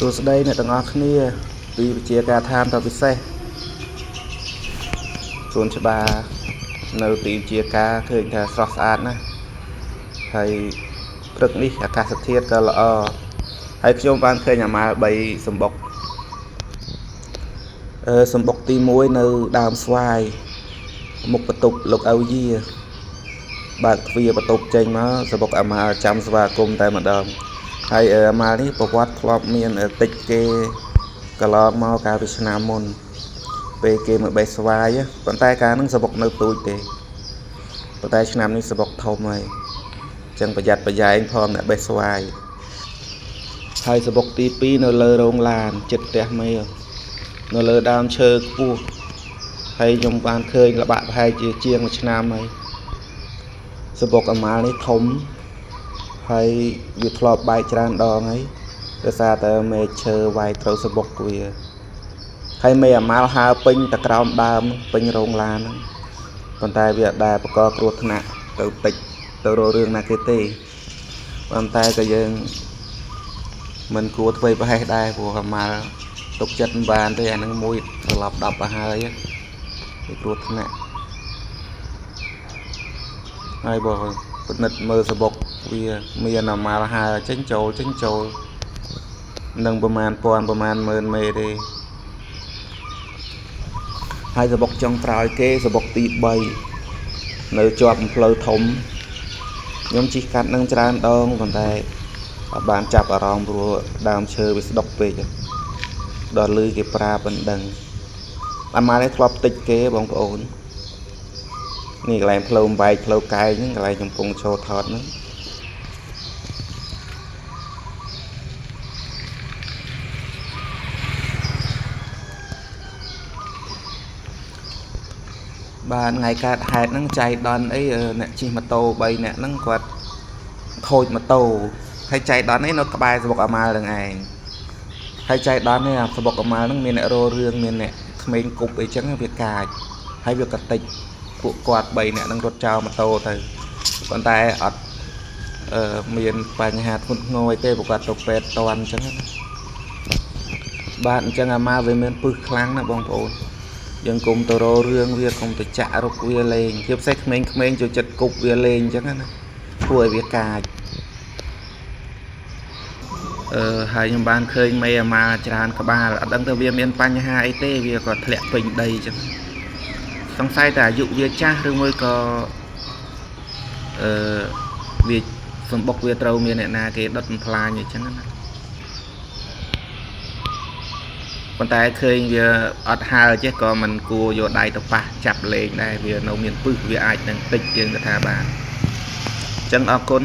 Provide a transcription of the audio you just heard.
សួស្តីអ្នកទាំងអស់គ្នាពីវិជាការដ្ឋានតពិសេសសួនច្បារនៅទីវិជាការឃើញថាស្រស់ស្អាតណាស់ហើយព្រឹកនេះអាកាសធាតុក៏ល្អហើយខ្ញុំបានឃើញអាម៉ាល់3សម្បុកសម្បុកទី1នៅដើមស្វាយមុខបន្ទប់លោកឪយាបើកទ្វារបន្ទប់ចេញមកសម្បុកអាម៉ាល់ចាំស្វាគមន៍តែម្ដងហើយអាម៉ាល់នេះប្រវត្តិធ្លាប់មានតិចគេកន្លងមកកាលពីឆ្នាំមុនពេលគេមកបេះស្វាយប៉ុន្តែកាលហ្នឹងសម្បុកនៅទូចទេប៉ុន្តែឆ្នាំនេះសម្បុកធំហើយអញ្ចឹងប្រយ័ត្នប្រយែងផងអ្នកបេះស្វាយហើយសម្បុកទី2នៅលើរោងឡានចិត្តផ្ទះមេនៅលើដើមឈើខ្ពស់ហើយខ្ញុំបានឃើញល្បាក់ប្រហែលជាជាងមួយឆ្នាំហើយសម្បុកអាម៉ាល់នេះធំហើយវាធ្លាប់បែកច្រើនដងហើយដោយសារតែមែកឈើវាយត្រូវសម្បុកវាហើយមេអាម៉ាល់ហើពេញតែក្រោមដើមពេញរោងឡានហ្នឹងប៉ុន្តែវាអត់ដែលបង្កគ្រោះថ្នាក់ទៅតិចទៅរករឿងណាគេទេប៉ុន្តែក៏យើងមិនគួរធ្វើប្រហែសដែរព្រោះអាម៉ាល់ទុកចិត្តមិនបានទេអាហ្នឹងមួយត្រឡប់10ទៅហើយវាគ្រោះថ្នាក់ហើយបើពិនិត្យមើលសម្បុកវាមានអាម៉ាល់ហើចេញចូលចេញចូលនឹងប្រមាណពាន់ប្រមាណម៉ឺនមេទេហើយសម្បុកចុងក្រោយគេសម្បុកទី3នៅជាប់ផ្លូវធំខ្ញុំជិះកាត់នឹងច្រើនដងប៉ុន្តែអត់បានចាប់អារម្មណ៍ព្រោះដើមឈើវាស្ដុកពេកដល់លឺគេប្រាប់មិនដឹងអាម៉ាល់នេះធ្លាប់តិចគេបងប្អូននេះកន្លែងផ្លូវបែកផ្លូវកែងហ្នឹងកន្លែងកំពុងឈរថតហ្នឹងបាទថ្ងៃកើតហេតុហ្នឹងចៃដន្យអីអ្នកជិះម៉ូតូ3នាក់ហ្នឹងគាត់ខូចម៉ូតូហើយចៃដន្យនេះនៅក្បែរសម្បុកអាម៉ាល់ហ្នឹងឯងហើយចៃដន្យនេះអាសម្បុកអាម៉ាល់ហ្នឹងមានអ្នករករឿងមានអ្នកក្មេងគប់អីចឹងវាកាចហើយវាក៏តិចពួកគាត់3នាក់ហ្នឹងរត់ចោលម៉ូតូទៅប៉ុន្តែអត់មានបញ្ហាធ្ងន់ធ្ងរអីទេព្រោះគាត់ទៅពេទ្យតន់អញ្ចឹងណាបាទអញ្ចឹងអាម៉ាល់វាមានពឹសខ្លាំងណាស់បងប្អូនយើងគុំទៅរករឿងវាគុំទៅចាក់រុកវាលេងជាពិសេសក្មេងៗចូលចិត្តគប់វាលេងអញ្ចឹងណាធ្វើឲ្យវាកាចហើយខ្ញុំបានឃើញមេអាម៉ាល់ច្រើនក្បាលអត់ដឹងថាវាមានបញ្ហាអីទេវាក៏ធ្លាក់ពេញដីអញ្ចឹងសង្ស័យតែអាយុវាចាស់ឬមួយក៏អឺវាសម្បុកវាត្រូវមានអ្នកណាគេដុតបំផ្លាញអញ្ចឹងណាប៉ុន្តែឃើញវាអត់ហើចេះក៏មិនគួរយកដៃទៅប៉ះចាប់លេងដែរវានៅមានពឹសវាអាចនឹងតិចយើងក៏ថាបានអញ្ចឹងអរគុណ